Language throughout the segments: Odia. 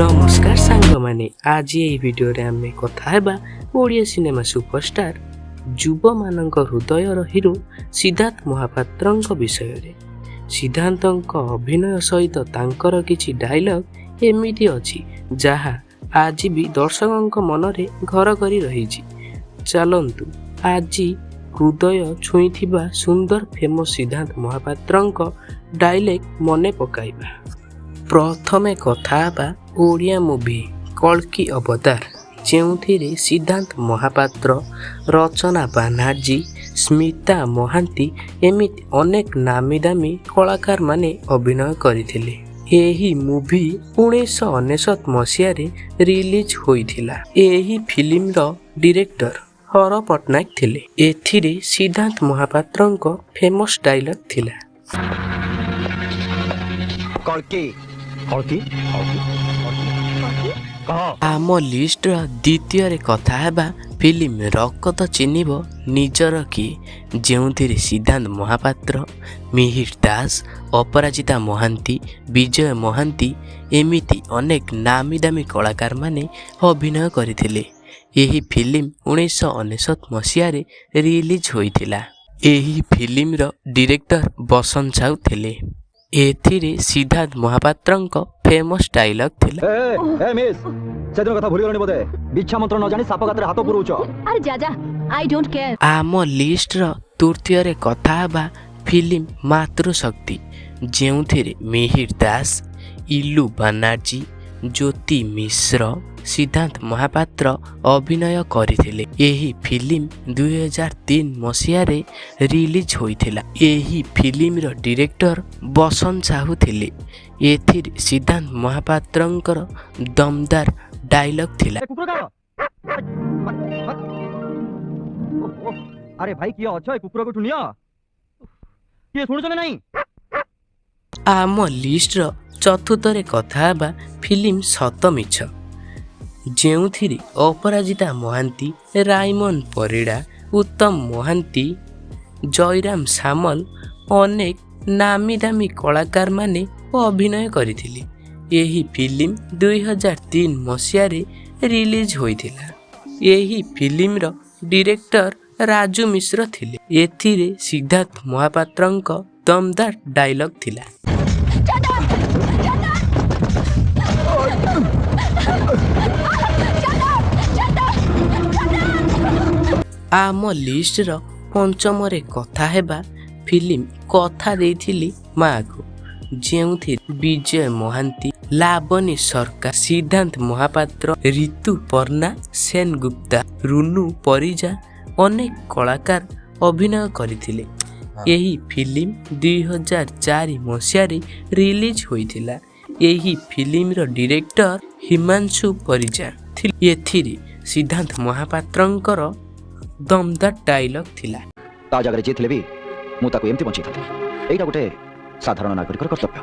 ନମସ୍କାର ସାଙ୍ଗମାନେ, ଆଜି ଏହି ଭିଡ଼ିଓରେ ଆମେ କଥା ହେବା ଓଡ଼ିଆ ସିନେମା ସୁପରଷ୍ଟାର, ଯୁବମାନଙ୍କ ହୃଦୟର ହିରୋ ସିଦ୍ଧାର୍ଥ ମହାପାତ୍ରଙ୍କ ବିଷୟରେ। ସିଦ୍ଧାର୍ଥଙ୍କ ଅଭିନୟ ସହିତ ତାଙ୍କର କିଛି ଡାଇଲଗ୍ ଏମିତି ଅଛି, ଯାହା ଆଜି ବି ଦର୍ଶକଙ୍କ ମନରେ ଘର କରି ରହିଛି। ଚାଲନ୍ତୁ, ଆଜି ହୃଦୟ ଛୁଇଁଥିବା ସୁନ୍ଦର ଫେମସ୍ ସିଦ୍ଧାର୍ଥ ମହାପାତ୍ରଙ୍କ ଡାଇଲଗ୍ ମନେ ପକାଇବା। ପ୍ରଥମେ କଥା ହେବା ଓଡ଼ିଆ ମୁଭି କଳ୍କୀ ଅବତାର, ଯେଉଁଥିରେ ସିଦ୍ଧାର୍ଥ ମହାପାତ୍ର, ରଚନା ବାନାର୍ଜୀ, ସ୍ମିତା ମହାନ୍ତି ଏମିତି ଅନେକ ନାମୀ ଦାମୀ କଳାକାରମାନେ ଅଭିନୟ କରିଥିଲେ। ଏହି ମୁଭି 1999 ମସିହାରେ ରିଲିଜ୍ ହୋଇଥିଲା। ଏହି ଫିଲ୍ମର ଡିରେକ୍ଟର ହର ପଟ୍ଟନାୟକ ଥିଲେ। ଏଥିରେ ସିଦ୍ଧାର୍ଥ ମହାପାତ୍ରଙ୍କ ଫେମସ୍ ଡାଇଲଗ୍ ଥିଲା, କଳ୍କୀ, କଳ୍କୀ, କହ। ଆମ ଲିଷ୍ଟର ଦ୍ୱିତୀୟରେ କଥା ହେବା ଫିଲ୍ମ ରକତ ଚିହ୍ନିବ ନିଜର କିଏ, ଯେଉଁଥିରେ ସିଦ୍ଧାନ୍ତ ମହାପାତ୍ର, ମିହିର ଦାସ, ଅପରାଜିତା ମହାନ୍ତି, ବିଜୟ ମହାନ୍ତି ଏମିତି ଅନେକ ନାମୀ ଦାମୀ କଳାକାରମାନେ ଅଭିନୟ କରିଥିଲେ। ଏହି ଫିଲ୍ମ 1999 ମସିହାରେ ରିଲିଜ୍ ହୋଇଥିଲା। ଏହି ଫିଲ୍ମର ଡିରେକ୍ଟର ବସନ୍ତ ସାହୁ ଥିଲେ। ଏଥିରେ ସିଦ୍ଧାର୍ଥ ମହାପାତ୍ରଙ୍କ ଫେମସ୍ ଡାଇଲଗ୍ ଥିଲା, ଏ ଏ ମିସ୍, ସେଦିନ କଥା ଭୁଲିଗଲଣି ବୋଧେ? ବିଛା ମନ୍ତ୍ର ନ ଜାଣି ସାପ ଗାତରେ ହାତ ପୁରଉଛ। ଆରେ ଯା ଯା, I don't care. ଆମ ଲିଷ୍ଟର ତୃତୀୟରେ କଥା ହେବା ଫିଲ୍ମ ମାତୃଶକ୍ତି, ଯେଉଁଥିରେ ମିହିର ଦାସ, ଇଲୁ ବାନାର୍ଜୀ, ଜ୍ୟୋତି ମିଶ୍ର, ସିଦ୍ଧାର୍ଥ ମହାପାତ୍ର ଅଭିନୟ କରିଥିଲେ। ଏହି ଫିଲ୍ମ 2003 ମସିହାରେ ରିଲିଜ୍ ହୋଇଥିଲା। ଏହି ଫିଲ୍ମର ଡିରେକ୍ଟର ବସନ୍ତ ସାହୁ ଥିଲେ। ଏଥିରେ ସିଦ୍ଧାର୍ଥ ମହାପାତ୍ରଙ୍କର ଦମଦାର ଡାଇଲଗ୍ ଥିଲା, ଏ କୁକୁର କାହାର? ଆରେ ଭାଇ, କିଏ ଅଛ? ଏ କୁକୁରକୁ ନିଅ। କିଏ ଶୁଣୁଛ ନା ନାହିଁ? ଆମ ଲିଷ୍ଟର ଚତୁର୍ଥରେ କଥା ହେବା ଫିଲ୍ମ ସତ ମିଛ, ଯେଉଁଥିରେ ଅପରାଜିତା ମହାନ୍ତି, ରାଇମନ ପରିଡ଼ା, ଉତ୍ତମ ମହାନ୍ତି, ଜୟରାମ ସାମଲ ଅନେକ ନାମୀ ଦାମୀ କଳାକାରମାନେ ଅଭିନୟ କରିଥିଲେ। ଏହି ଫିଲ୍ମ 2003 ମସିହାରେ ରିଲିଜ୍ ହୋଇଥିଲା। ଏହି ଫିଲ୍ମର ଡିରେକ୍ଟର ରାଜୁ ମିଶ୍ର ଥିଲେ। ଏଥିରେ ସିଦ୍ଧାର୍ଥ ମହାପାତ୍ରଙ୍କ ଦମଦାର ଡାଇଲଗ୍ ଥିଲା, ଆମ ଲିଷ୍ଟର ପଞ୍ଚମରେ କଥା ହେବା ଫିଲ୍ମ କଥା ଦେଇଥିଲି ମାଆକୁ, ଯେଉଁଥିରେ ବିଜୟ ମହାନ୍ତି, ଲାବନୀ ସରକାର, ସିଦ୍ଧାନ୍ତ ମହାପାତ୍ର, ଋତୁପର୍ଣ୍ଣା ସେନଗୁପ୍ତା, ରୁନୁ ପରିଜା ଅନେକ କଳାକାର ଅଭିନୟ କରିଥିଲେ। ଏହି ଫିଲ୍ମ 2004 ମସିହାରେ ରିଲିଜ୍ ହୋଇଥିଲା। ଏହି ଫିଲ୍ମର ଡିରେକ୍ଟର ହିମାଂଶୁ ପରିଜା ଥିଲେ। ଏଥିରେ ସିଦ୍ଧାନ୍ତ ମହାପାତ୍ରଙ୍କର ଦମଦାର ଡାଇଲଗ୍ ଥିଲା, ତା ଜାଗାରେ ଯିଏ ଥିଲେ ବି ମୁଁ ତାକୁ ଏମିତି ବଞ୍ଚେଇଥାନ୍ତି। ଏଇଟା ଗୋଟେ ସାଧାରଣ ନାଗରିକର କର୍ତ୍ତବ୍ୟ।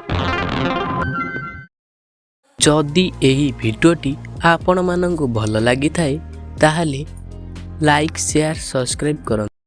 ଯଦି ଏହି ଭିଡ଼ିଓଟି ଆପଣମାନଙ୍କୁ ଭଲ ଲାଗିଥାଏ, ତାହେଲେ ଲାଇକ୍, ସେୟାର, ସବସ୍କ୍ରାଇବ୍ କରନ୍ତୁ।